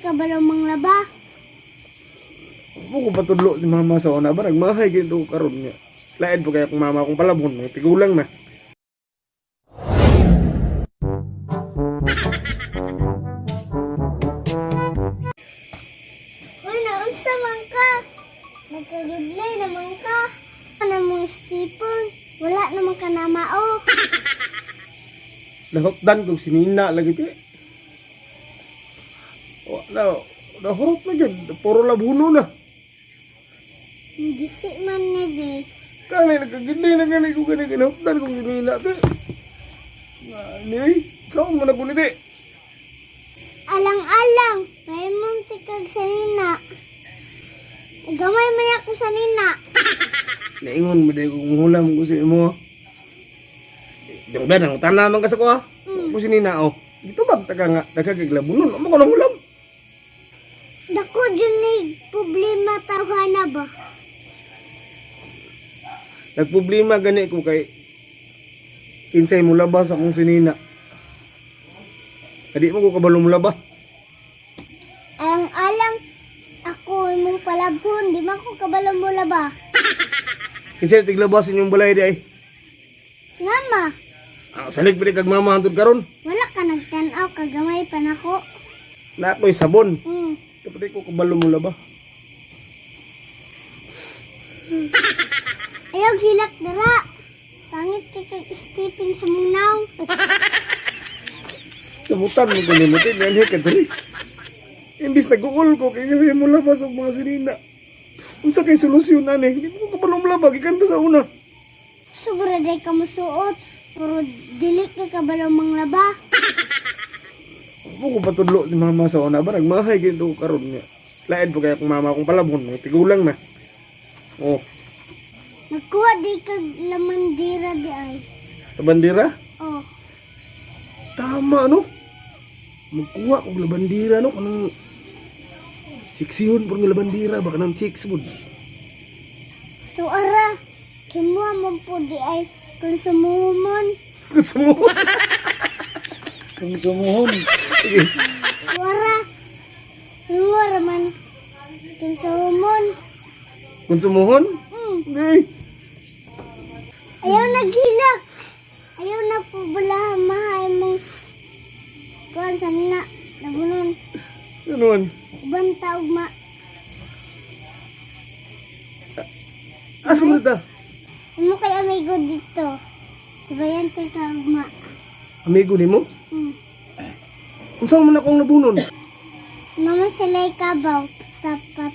kabalo manglaba. Mo ko patudlo ni mama sa una ba nagmahay gyud ko karon niya. Lain po kaya kung mama akong palabon, mga tigulang na. Uy, naunsa man ka? Nagkagidlay naman ka. Ano mong Stephen? Wala naman ka na mao. Nahutdan kog sinina lagi ti. Wala, nahurot na gyud, puro labuno na. Gisi man ni Bi. Kani nagkagidlay na gani ko gani ginahutdan kog sinina ti. Nga, ni ay, saan mo na kulit ti? Alang-alang, may mong tikag sa nina. Gamay man ako sa nina. Naingon mo dahil kung hulam ko sa imo. Yung ba, nang naman ka sa kuha. Ko sinina, oh. Dito magtaga nga, nagkagiglabunon. Amo ko nang hulam. Dako dyan ni problema tawhana ba? Nagproblema gani ko kay kinsay mo labas akong sinina. Kadi mo ko kabalo mo laba. Alang-alang, ako imong palabhon, di man ko kabalo mo laba. Kinsay tiglabas inyong balay di ay. Si mama, Ah, salig pili kag mama hantod karon. wala ka nagtanaw, kagamay pa nako. Na ako'y sabon. Dapat di ko kabalo mo laba. Ayaw hilak dara. Pangit kay kag Stephen sa munaw. Samutan mo gani mo ti ganhi ka diri. Imbis nag-uul ko kay gabi mo labas og mga sinina. Unsa kay solusyon ani? Hindi ko kabalo mo laba gikan pa sa una. Siguro day ka musuot, pero dili ka kabalo manglaba. Mo ko patudlo ni mama sa una ba nagmahay gyud ko karon niya. Lain po kaya kung mama akong palabon, mga tigulang na. Oh, Nagkuha di kag lamandira di ay. labandira? Oh, Tama no. Magkuha og labandira no kanang siksihon pud nga labandira ba kanang chicks pud. Tuara, kimuha mo po di ay konsumuhon. Konsumuhon. Konsumuhon. Sige. Tuara, kimuha raman konsumuhon. Konsumuhon? Di. Ayaw naghilak. Ayaw na po bala mahay mong kuan sa nina. Nabunon. Ano man? Uban taog ma. Asa man ta? Imo kay amigo dito. Sabayan ta taog ma. Amigo nimo? Mm. Unsa man akong nabunon? Mama sila kabaw. Tapat